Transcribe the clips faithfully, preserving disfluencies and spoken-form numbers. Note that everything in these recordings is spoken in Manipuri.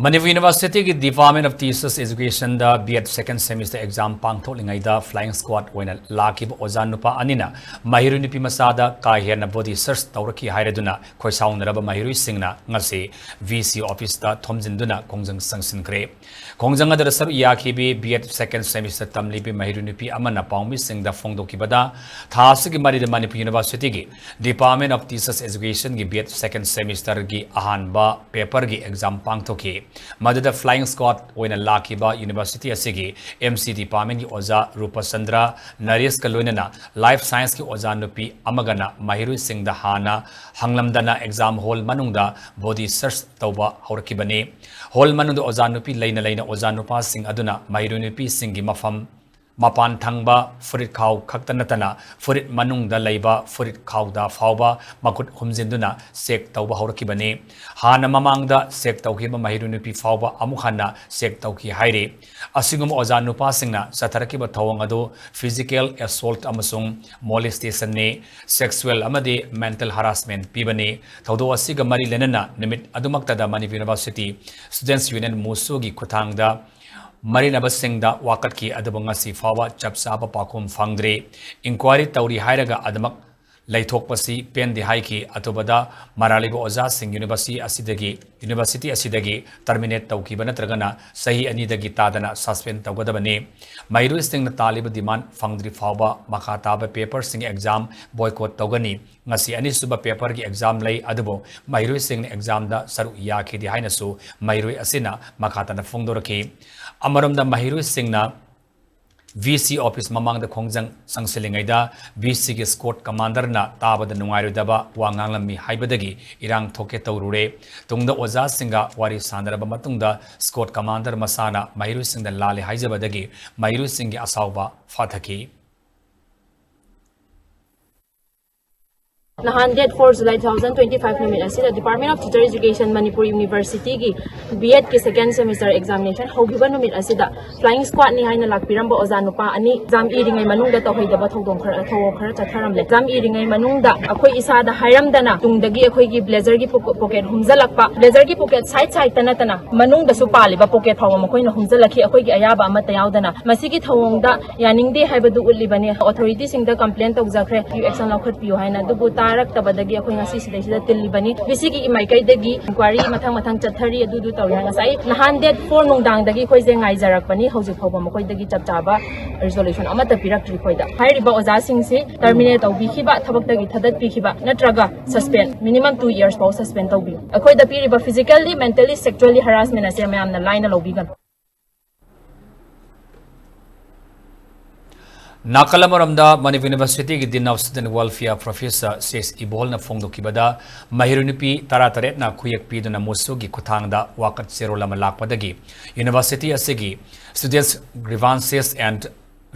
ꯃꯅꯤꯄꯨꯔ ꯌꯨꯅꯤꯚꯔꯁꯤꯇꯤꯒꯤ Department of Teachers Educationꯗ B.Ed second semester exam ꯄꯥꯡꯊꯣꯛꯂꯤꯉꯩꯗ flying squad ꯑꯣꯏꯅ ꯂꯥꯛꯈꯤꯕ ꯑꯣꯖꯥ ꯅꯨꯄꯥ ꯑꯅꯤꯅ ꯃꯍꯩꯔꯣꯏ ꯅꯨꯄꯤ ꯃꯆꯥꯗ ꯀꯥ ꯍꯦꯟꯅ body search ꯇꯧꯔꯛꯈꯤ ꯍꯥꯏꯔꯗꯨꯅ ꯈꯣꯏꯁꯥꯎꯅꯔꯕ ꯃꯍꯩꯔꯣꯏꯁꯤꯡꯅ ꯉꯁꯤ VC officeꯇ ꯊꯣꯝꯖꯤꯟꯗꯨꯅ ꯈꯣꯡꯖꯪ ꯆꯪꯁꯤꯟꯈ꯭ꯔꯦ꯫ ꯈꯣꯡꯖꯪ ꯑꯗꯨꯗ ꯁꯔꯨꯛ ꯌꯥꯈꯤꯕꯤ B.Ed second semester ꯇꯝꯂꯤꯕꯤ ꯃꯍꯩꯔꯣꯏ ꯅꯨꯄꯤ ꯑꯃꯅ ꯄꯥꯎꯃꯤꯁꯤꯡꯗ ꯐꯣꯡꯗꯣꯛꯈꯤꯕꯗ, ꯊꯥ ꯑꯁꯤꯒꯤ ꯃꯔꯤꯗ ꯃꯅꯤꯄꯨꯔ ꯌꯨꯅꯤꯚꯔꯁꯤꯇꯤꯒꯤ Department of Teachers Educationꯒꯤ B.Ed second semesterꯒꯤ ꯑꯍꯥꯟꯕ paperꯒꯤ exam ꯄꯥꯡꯊꯣꯛꯈꯤ꯫ ꯃꯗꯨꯗ flying squad ꯑꯣꯏꯅ ꯂꯥꯛꯈꯤꯕ ꯌꯨꯅꯤꯚꯔꯁꯤꯇꯤ ꯑꯁꯤꯒꯤ MCE departmentꯀꯤ ꯑꯣꯖꯥ ꯔꯨꯄꯆꯟꯗ꯭ꯔ ꯅꯔꯦꯁꯀ ꯂꯣꯏꯅꯅ life scienceꯀꯤ ꯑꯣꯖꯥ ꯅꯨꯄꯤ ꯑꯃꯒꯅ ꯃꯍꯩꯔꯣꯏꯁꯤꯡꯗ ꯍꯥꯟꯅ ꯍꯪꯂꯝꯗꯅ exam hall ꯃꯅꯨꯡꯗ body search ꯇꯧꯕ ꯍꯧꯔꯛꯈꯤꯕꯅꯤ꯫ Hall ꯃꯅꯨꯡꯗ ꯑꯣꯖꯥ ꯅꯨꯄꯤ ꯂꯩꯅ ꯂꯩꯅ ꯑꯣꯖꯥ ꯅꯨꯄꯥꯁꯤꯡ ꯑꯗꯨꯅ ꯃꯍꯩꯔꯣꯏ ꯅꯨꯄꯤꯁꯤꯡꯒꯤ ꯃꯐꯝ, ꯃꯄꯥꯟ ꯊꯪꯕ ꯐꯨꯔꯤꯠ ꯈꯥꯎ ꯈꯛꯇ ꯅꯠꯇꯅ ꯐꯨꯔꯤꯠ ꯃꯅꯨꯡꯗ ꯂꯩꯕ ꯐꯨꯔꯤꯠ ꯈꯥꯎꯗ ꯐꯥꯎꯕ ꯃꯈꯨꯠ ꯍꯨꯝꯖꯤꯟꯗꯨꯅ check ꯇꯧꯕ ꯍꯧꯔꯛꯈꯤꯕꯅꯤ꯫ ꯍꯥꯟꯅ ꯃꯃꯥꯡꯗ check ꯇꯧꯈꯤꯕ ꯃꯍꯩꯔꯣꯏ ꯅꯨꯄꯤ ꯐꯥꯎꯕ ꯑꯃꯨꯛ ꯍꯟꯅ check ꯇꯧꯈꯤ ꯍꯥꯏꯔꯤ꯫ ꯑꯁꯤꯒꯨꯝꯕ ꯑꯣꯖꯥ ꯅꯨꯄꯥꯁꯤꯡꯅ ꯆꯠꯊꯔꯛꯈꯤꯕ ꯊꯧꯑꯣꯡ ꯑꯗꯨ physical assault ꯑꯃꯁꯨꯡ molestationꯅꯤ, sexual ꯑꯃꯗꯤ mental harassment ꯄꯤꯕꯅꯤ꯫ ꯊꯧꯗꯣꯛ ꯑꯁꯤꯒ ꯃꯔꯤ ꯂꯩꯅꯅ ꯅꯨꯃꯤꯠ ꯑꯗꯨꯃꯛꯇꯗ ꯃꯅꯤꯄꯨꯔ ꯌꯨꯅꯤꯚꯔꯁꯤꯇꯤ Students Union, MUSUꯒꯤ ꯈꯨꯠꯊꯥꯡꯗ ꯃꯔꯤꯅꯕꯁꯤꯡꯗ ꯋꯥꯀꯠꯈꯤ, ꯑꯗꯨꯕꯨ ꯉꯁꯤ ꯐꯥꯎꯕ ꯆꯞ ꯆꯥꯕ ꯄꯥꯎꯈꯨꯝ ꯐꯪꯗ꯭ꯔꯤ꯫ Inquiry ꯇꯧꯔꯤ ꯍꯥꯏꯔꯒ ꯑꯗꯨꯃꯛ ꯂꯩꯊꯣꯛꯄꯁꯤ ꯄꯦꯟꯗꯦ ꯍꯥꯏꯈꯤ꯫ ꯑꯊꯨꯕꯗ ꯃꯔꯥꯜ ꯂꯩꯕ ꯑꯣꯖꯥꯁꯤꯡ ꯌꯨꯅꯤꯚꯔꯁꯤꯇꯤ ꯑꯁꯤꯗꯒꯤ, ꯌꯨꯅꯤꯚꯔꯁꯤꯇꯤ ꯑꯁꯤꯗꯒꯤ terminate ꯇꯧꯈꯤꯕ ꯅꯠꯇ꯭ꯔꯒꯅ ꯆꯍꯤ ꯑꯅꯤꯗꯒꯤ ꯇꯥꯗꯅ suspend ꯇꯧꯒꯗꯕꯅꯤ꯫ ꯃꯍꯩꯔꯣꯏꯁꯤꯡꯅ ꯇꯥꯜꯂꯤꯕ demand ꯐꯪꯗ꯭ꯔꯤ ꯐꯥꯎꯕ ꯃꯈꯥ ꯇꯥꯕ paperꯁꯤꯡ exam boycott ꯇꯧꯒꯅꯤ꯫ ꯉꯁꯤ ꯑꯅꯤꯁꯨꯕ paperꯒꯤ exam ꯂꯩ, ꯑꯗꯨꯕꯨ ꯃꯍꯩꯔꯣꯏꯁꯤꯡꯅ examꯗ ꯁꯔꯨꯛ ꯌꯥꯈꯤꯗꯦ ꯍꯥꯏꯅꯁꯨ ꯃꯍꯩꯔꯣꯏ ꯑꯁꯤꯅ ꯃꯈꯥ ꯇꯥꯅ ꯐꯣꯡꯗꯣꯔꯛꯈꯤ꯫ ꯑꯃꯔꯣꯝꯗ ꯃꯍꯩꯔꯣꯏꯁꯤꯡꯅ VC office ꯃꯃꯥꯡꯗ ꯈꯣꯡꯖꯪ ꯆꯪꯁꯤꯜꯂꯤꯉꯩꯗ VCꯒꯤ squad commanderꯅ ꯇꯥꯕꯗ ꯅꯨꯡꯉꯥꯏꯔꯣꯏꯗꯕ ꯋꯥ ꯉꯥꯡꯂꯝꯃꯤ ꯍꯥꯏꯕꯗꯒꯤ ꯏꯔꯥꯡ ꯊꯣꯛꯀꯦ ꯇꯧꯔꯨꯔꯦ꯫ ꯇꯨꯡꯗ ꯑꯣꯖꯥꯁꯤꯡꯒ ꯋꯥꯔꯤ ꯁꯥꯟꯅꯔꯕ ꯃꯇꯨꯡꯗ squad commander ꯃꯁꯥꯅ ꯃꯍꯩꯔꯣꯏꯁꯤꯡꯗ ꯂꯥꯜꯂꯦ ꯍꯥꯏꯖꯕꯗꯒꯤ ꯃꯍꯩꯔꯣꯏꯁꯤꯡꯒꯤ ꯑꯁꯥꯎꯕ ꯐꯥꯊꯈꯤ꯫ ꯅꯍꯥꯟ date four July two thousand twenty five ꯅꯨꯃꯤꯠ ꯑꯁꯤꯗ Department of Teacher Education Manipur Universityꯒꯤ B.Edꯀꯤ second semester examination ꯍꯧꯈꯤꯕ ꯅꯨꯃꯤꯠ ꯑꯁꯤꯗ flying squadꯅꯤ ꯍꯥꯏꯅ ꯂꯥꯛꯄꯤꯔꯝꯕ ꯑꯣꯖꯥ ꯅꯨꯄꯥ ꯑꯅꯤ exam ꯏꯔꯤꯉꯩ ꯃꯅꯨꯡꯗ ꯇꯧꯍꯩꯗꯕ ꯊꯧꯗꯣꯡ ꯈꯔ ꯊꯧꯑꯣꯡ ꯈꯔ ꯆꯠꯊꯔꯝꯂꯦ꯫ Exam ꯏꯔꯤꯉꯩ ꯃꯅꯨꯡꯗ ꯑꯩꯈꯣꯏ ꯏꯁꯥꯗ ꯍꯥꯏꯔꯝꯗꯅ ꯇꯨꯡꯗꯒꯤ ꯑꯩꯈꯣꯏꯒꯤ blazerꯒꯤ pocket ꯍꯨꯝꯖꯜꯂꯛꯄ, blazerꯒꯤ pocket side sideꯇ ꯅꯠꯇꯅ ꯃꯅꯨꯡꯗꯁꯨ ꯄꯥꯜꯂꯤꯕ pocket ꯐꯥꯎꯕ ꯃꯈꯣꯏꯅ ꯍꯨꯝꯖꯜꯂꯛꯈꯤ, ꯑꯩꯈꯣꯏꯒꯤ ꯑꯌꯥꯕ ꯑꯃꯠꯇ ꯌꯥꯎꯗꯅ꯫ ꯃꯁꯤꯒꯤ ꯊꯧꯑꯣꯡꯗ ꯌꯥꯅꯤꯡꯗꯦ ꯍꯥꯏꯕꯗꯨ ꯎꯠꯂꯤꯕꯅꯤ꯫ Authorityꯁꯤꯡꯗ complain ꯇꯧꯖꯈ꯭ꯔꯦ, action ꯂꯧꯈꯠꯄꯤꯌꯨ ꯍꯥꯏꯅ꯫ ꯑꯗꯨꯕꯨ ꯇꯥꯔꯛꯇꯕꯗꯒꯤ ꯑꯩꯈꯣꯏ ꯉꯁꯤ ꯁꯤꯗꯩꯁꯤꯗ ꯇꯤꯜꯂꯤꯕꯅꯤ꯫ VCꯒꯤ ꯃꯥꯏꯀꯩꯗꯒꯤ inquiry ꯃꯊꯪ ꯃꯊꯪ ꯆꯠꯊꯔꯤ꯫ ꯑꯗꯨꯗꯨ ꯇꯧꯔꯤ ꯍꯥꯏ꯫ ꯉꯁꯥꯏ ꯅꯍꯥꯟ date four ꯅꯨꯡꯗꯥꯡꯗꯒꯤ ꯑꯩꯈꯣꯏꯁꯦ ꯉꯥꯏꯖꯔꯛꯄꯅꯤ꯫ ꯍꯧꯖꯤꯛ ꯐꯥꯎꯕ ꯃꯈꯣꯏꯗꯒꯤ ꯆꯞ ꯆꯥꯕ resolution ꯑꯃꯠꯇ ꯄꯤꯔꯛꯇ꯭ꯔꯤ ꯑꯩꯈꯣꯏꯗ꯫ ꯍꯥꯏꯔꯤꯕ ꯑꯣꯖꯥꯁꯤꯡꯁꯤ terminate ꯇꯧꯕꯤꯈꯤꯕ, ꯊꯕꯛꯇꯒꯤ ꯊꯥꯗꯠꯄꯤꯈꯤꯕ ꯅꯠꯇ꯭ꯔꯒ suspend, minimum two years ꯐꯥꯎ suspend ꯇꯧꯕꯤꯌꯨ꯫ ꯑꯩꯈꯣꯏꯗ ꯄꯤꯔꯤꯕ physically, mentally, sexually harassment ꯑꯁꯦ ꯃꯌꯥꯝꯅ ꯂꯥꯏꯅ ꯂꯧꯕꯤꯒꯅꯨ꯫ ꯅꯥꯀꯜ ꯑꯃꯔꯣꯝꯗ, ꯃꯅꯤꯄꯨꯔ ꯌꯨꯅꯤꯚꯔꯁꯤꯇꯤꯒꯤ Dean of Student Welfare Professor C S ꯏꯕꯣꯜꯅ ꯐꯣꯡꯗꯣꯛꯈꯤꯕꯗ, ꯃꯍꯩꯔꯣꯏ ꯅꯨꯄꯤ ꯇꯔꯥꯇꯔꯦꯠꯅ ꯈꯨꯌꯦꯛ ꯄꯤꯗꯨꯅ ꯃꯨꯁꯨꯒꯤ ꯈꯨꯠꯊꯥꯡꯗ ꯋꯥꯀꯠ ꯆꯦꯔꯣꯜ ꯑꯃ ꯂꯥꯛꯄꯗꯒꯤ University ꯑꯁꯤꯒꯤ Students Grievances and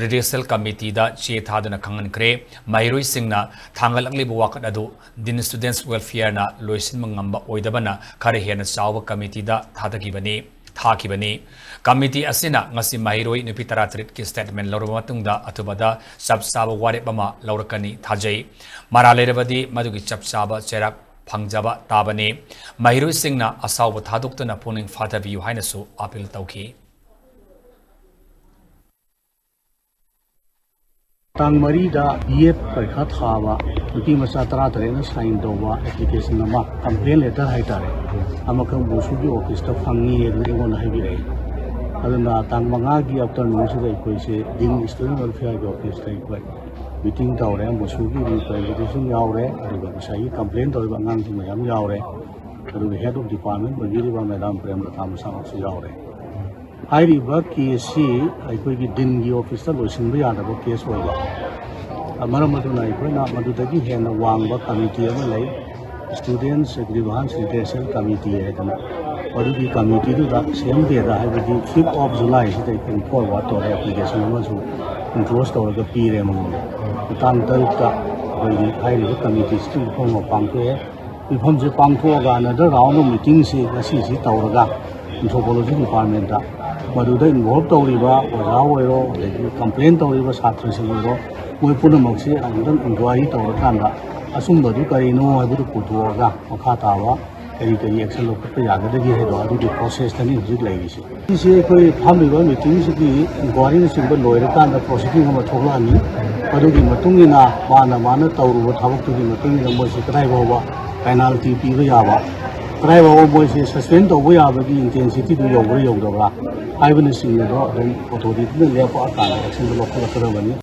Redressal Committeeꯗ ꯆꯦ ꯊꯥꯗꯨꯅ ꯈꯪꯍꯟꯈ꯭ꯔꯦ꯫ ꯃꯍꯩꯔꯣꯏꯁꯤꯡꯅ ꯊꯥꯡꯒꯠꯂꯛꯂꯤꯕ ꯋꯥꯀꯠ ꯑꯗꯨ Dean Students Welfareꯅ ꯂꯣꯏꯁꯤꯟꯕ ꯉꯝꯕ ꯑꯣꯏꯗꯕꯅ ꯈꯔ ꯍꯦꯟꯅ ꯆꯥꯎꯕ committeeꯗ ꯊꯥꯗꯈꯤꯕꯅꯤ꯫ ꯊꯥꯈꯤꯕꯅꯤ꯫ Committee ꯑꯁꯤꯅ ꯉꯁꯤ ꯃꯍꯩꯔꯣꯏ ꯅꯨꯄꯤ ꯇꯔꯥꯇꯔꯦꯠꯀꯤ statement ꯂꯧꯔꯕ ꯃꯇꯨꯡꯗ ꯑꯊꯨꯕꯗ ꯆꯞ ꯆꯥꯕ ꯋꯥꯔꯦꯞ ꯑꯃ ꯂꯧꯔꯛꯀꯅꯤ ꯊꯥꯖꯩ꯫ ꯃꯔꯥꯜ ꯂꯩꯔꯕꯗꯤ ꯃꯗꯨꯒꯤ ꯆꯞ ꯆꯥꯕ ꯆꯩꯔꯥꯛ ꯐꯪꯖꯕ ꯇꯥꯕꯅꯤ꯫ ꯃꯍꯩꯔꯣꯏꯁꯤꯡꯅ ꯑꯁꯥꯎꯕ ꯊꯥꯗꯣꯛꯇꯨꯅ ꯄꯨꯛꯅꯤꯡ ꯐꯥꯊꯕꯤꯌꯨ ꯍꯥꯏꯅꯁꯨ appeal ꯇꯧꯈꯤ꯫ ꯇꯥꯡ ꯃꯔꯤꯗ B.Ed ꯄꯔꯤꯈꯥ ꯊꯥꯕ ꯅꯨꯄꯤ ꯃꯆꯥ ꯇꯔꯥꯇꯔꯦꯠꯅ sign ꯇꯧꯕ application ꯑꯃ, complaint letter ꯍꯥꯏꯇꯥꯔꯦ, ꯑꯃꯈꯛ ꯃꯨꯁꯨꯒꯤ officeꯇ ꯐꯪꯉꯤ ꯑꯗꯨꯅ ꯑꯩꯉꯣꯟꯗ ꯍꯥꯏꯕꯤꯔꯛꯏ꯫ ꯑꯗꯨꯅ ꯇꯥꯡ ꯃꯉꯥꯒꯤ afternoonꯁꯤꯗ ꯑꯩꯈꯣꯏꯁꯦ Dean Student Welfareꯒꯤ officeꯇ ꯑꯩꯈꯣꯏ meeting ꯇꯧꯔꯦ꯫ ꯃꯨꯁꯨꯒꯤ representation ꯌꯥꯎꯔꯦ, ꯑꯗꯨꯒ ꯉꯁꯥꯏꯒꯤ complaint ꯇꯧꯔꯤꯕ ꯑꯉꯥꯡꯁꯤꯡ ꯃꯌꯥꯝ ꯌꯥꯎꯔꯦ, ꯑꯗꯨꯒ head of department ꯑꯣꯏꯕꯤꯔꯤꯕ madam ꯄ꯭ꯔꯦꯝꯂꯇꯥ ꯃꯁꯥꯃꯛꯁꯨ ꯌꯥꯎꯔꯦ꯫ ꯍꯥꯏꯔꯤꯕ caseꯁꯤ ꯑꯩꯈꯣꯏꯒꯤ Deanꯒꯤ officeꯇ ꯂꯣꯏꯁꯤꯟꯕ ꯌꯥꯗꯕ case ꯑꯣꯏꯕ, ꯃꯔꯝ ꯑꯗꯨꯅ ꯑꯩꯈꯣꯏꯅ ꯃꯗꯨꯗꯒꯤ ꯍꯦꯟꯅ ꯋꯥꯡꯕ committee ꯑꯃ ꯂꯩ, Students Grievance Redressal Committee ꯍꯥꯏꯗꯅ꯫ ꯃꯗꯨꯒꯤ committeeꯗꯨꯗ same dayꯗ, ꯍꯥꯏꯕꯗꯤ fifth of Julyꯁꯤꯗ ꯑꯩꯈꯣꯏꯅ forward ꯇꯧꯔꯦ, application ꯑꯃꯁꯨ enclose ꯇꯧꯔꯒ ꯄꯤꯔꯦ ꯃꯉꯣꯟꯗ꯫ ꯇꯥꯡ ꯇꯔꯨꯛꯇ ꯑꯩꯈꯣꯏꯒꯤ ꯍꯥꯏꯔꯤꯕ ꯀꯃꯤꯇꯤꯁꯤꯒꯤ ꯃꯤꯐꯝ ꯑꯃ ꯄꯥꯡꯊꯣꯛꯑꯦ꯫ ꯃꯤꯐꯝꯁꯦ ꯄꯥꯡꯊꯣꯛꯑꯒ another round of meetingꯁꯤ ꯉꯁꯤꯁꯤ ꯇꯧꯔꯒ Anthropology Departmentꯇ ꯃꯗꯨꯗ involve ꯇꯧꯔꯤꯕ ꯑꯣꯖꯥ ꯑꯣꯏꯔꯣ, ꯑꯗꯒꯤ complain ꯇꯧꯔꯤꯕ ꯁꯥꯇ꯭ꯔꯁꯤꯡ ꯑꯣꯏꯔꯣ, ꯃꯣꯏ ꯄꯨꯝꯅꯃꯛꯁꯦ ꯑꯃꯨꯛꯇꯪ inquiry ꯇꯧꯔꯀꯥꯟꯗ ꯑꯆꯨꯝꯕꯗꯨ ꯀꯔꯤꯅꯣ ꯍꯥꯏꯕꯗꯨ ꯄꯨꯊꯣꯛꯑꯒ ꯃꯈꯥ ꯇꯥꯕ ꯀꯔꯤ ꯀꯔꯤ action ꯂꯧꯈꯠꯄ ꯌꯥꯒꯗꯒꯦ ꯍꯥꯏꯗꯣ ꯑꯗꯨꯒꯤ processꯇꯅꯤ ꯍꯧꯖꯤꯛ ꯂꯩꯔꯤꯁꯦ꯫ ꯁꯤꯁꯦ ꯑꯩꯈꯣꯏ ꯐꯝꯃꯤꯕ meetingꯁꯤꯒꯤ inquiryꯅꯆꯤꯡꯕ ꯂꯣꯏꯔꯀꯥꯟꯗ proceeding ꯑꯃ ꯊꯣꯛꯂꯛꯑꯅꯤ꯫ ꯑꯗꯨꯒꯤ ꯃꯇꯨꯡ ꯏꯟꯅ ꯃꯥꯅ ꯃꯥꯅ ꯇꯧꯔꯨꯕ ꯊꯕꯛꯇꯨꯒꯤ ꯃꯇꯨꯡ ꯏꯟꯅ ꯃꯣꯏꯁꯦ ꯀꯗꯥꯏ ꯐꯥꯎꯕ penalty ꯄꯤꯕ ꯌꯥꯕ, ꯀꯗꯥꯏ ꯐꯥꯎꯕ ꯃꯣꯏꯁꯦ suspend ꯇꯧꯕ ꯌꯥꯕꯒꯤ intensityꯗꯨ ꯌꯧꯕ꯭ꯔꯥ ꯌꯧꯗꯕ꯭ꯔꯥ ꯍꯥꯏꯕꯅꯆꯤꯡꯕꯗꯣ ꯑꯗꯨꯝ authorityꯗꯨꯅ ꯂꯦꯞꯄꯛꯑꯀꯥꯟꯗ actionꯗꯨ ꯂꯧꯈꯠꯂꯛꯀꯗꯕꯅꯤ꯫